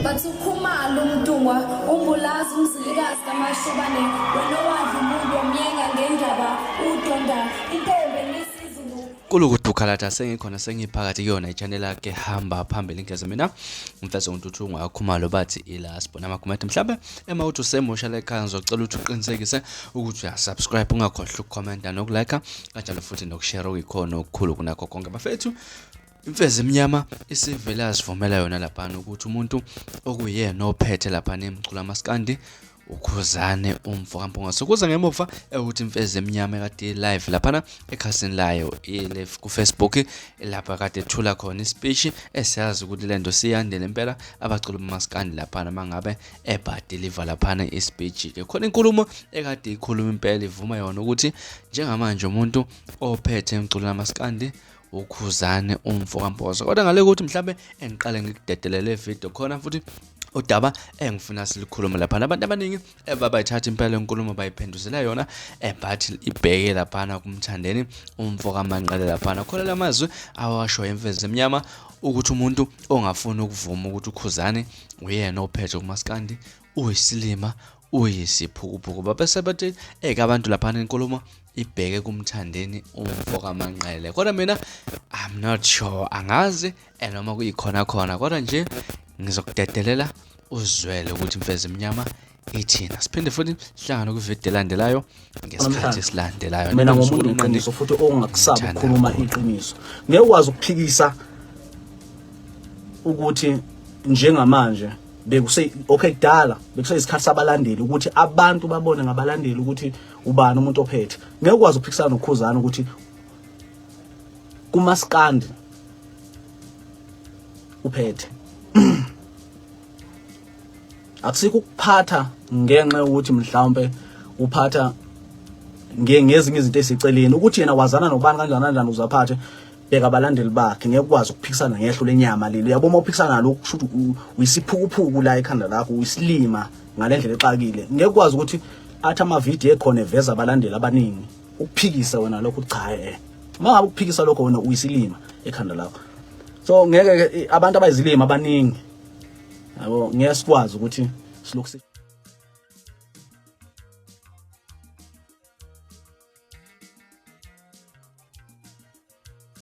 Bathi uKhumalo uMntungwa uMbulazi uMzilikazi kaMashobane wena owadla umuntu wamyenga ngendaba udonda intombi enisizulu. Kulukuduka sengikhona sengiphakathi kuyona i-channel yakhe hamba phambili ngeze mina ngimfeze uNtuthu ngakhumalo bathi ila sibona amakhomenti mhlambe ema uthi usemusha la ekhaya ngizocela ukuthi uqinisekise ukuthi uyasubscribe ungakhohlwa ukukhomenta nokulike kanjalo futhi nokushare okuyikhona okukhulu kunakho konke bafethu. Imfezi emnyama isivele yazivumela yona laphana ukuthi umuntu okuyena ophethe laphana emculo amaskandi uKhuzane umfo kaMpungose. Kuza ngemuva ukuthi imfezi emnyama ekade live laphana ekhasini layo ku-Facebook lapha kade ethula khona ispeech esiyazi ukuthi le nto siyandele impela abaculi bamaskandi laphana mangabe ebadeliver laphana ispeech ke khona inkulumo ekade ikhuluma impela ivuma yona ukuthi njengamanje umuntu ophethe emculo lamaskandi uKhuzane umfo kaMpozo. Kodwa ngale ukuthi mhlambe engiqale ngikudedelele video khona futhi udaba engifuna silikhulume laphana abantu abaningi ebabayithatha impela inkulumo bayiphenduzela yona ebathi ibheke laphana kumthandeni umfo kaManqele laphana khona lamazwi awasho emfezi emnyama ukuthi umuntu ongafuni ukuvuma ukuthi uKhuzane uyena ophethe kumaskandi uyisilima uyisiphukuphuku babese bathi eke abantu laphana inkulumo ibheke kumthandeni umfo kaManqele kodwa mina I'm not sure angazi noma kuyikhona khona kodwa nje ngizokudedelela uzwele ukuthi imfezi emnyama ithina siphinde futhi sihlangane kwividiyo elandelayo ngesikhathi esilandelayo mina ngomuntu iqiniso futhi ongakusabi ukukhuluma iqiniso ngeke ukwazi ukuphikisa ukuthi njengamanje bekuse okay kudala bekuseyisikhathi sabalandeli ukuthi abantu babone ngabalandeli ukuthi ubani umuntu ophethe ngeke ukwazi ukuphikisana nokhuzana ukuthi kumaskandi uphethe akusikho ukuphatha ngenxa yokuthi mhlawumbe uphatha ngezinye izinto eziseceleni ukuthi yena wazana nobani kanjani kanjani uzaphathe bheka abalandeli bakhe ngeke ukwazi ukuphikisana ngehlo lenyama leli uyabo uma uphikisana nalo kusho ukuthi uyisiphukuphuku la ekhanda lakho uyisilima ngale ndlela exakile ngeke ukwazi ukuthi athi amavidiyo ekhona eveza abalandeli abaningi ukuphikisa wena lokho cha eh uma ngabe ukuphikisa lokho wena uyisilima ekhanda lakho so ngeke abantu abayizilima abaningi yabo ngeke sikwazi ukuthi silokhu.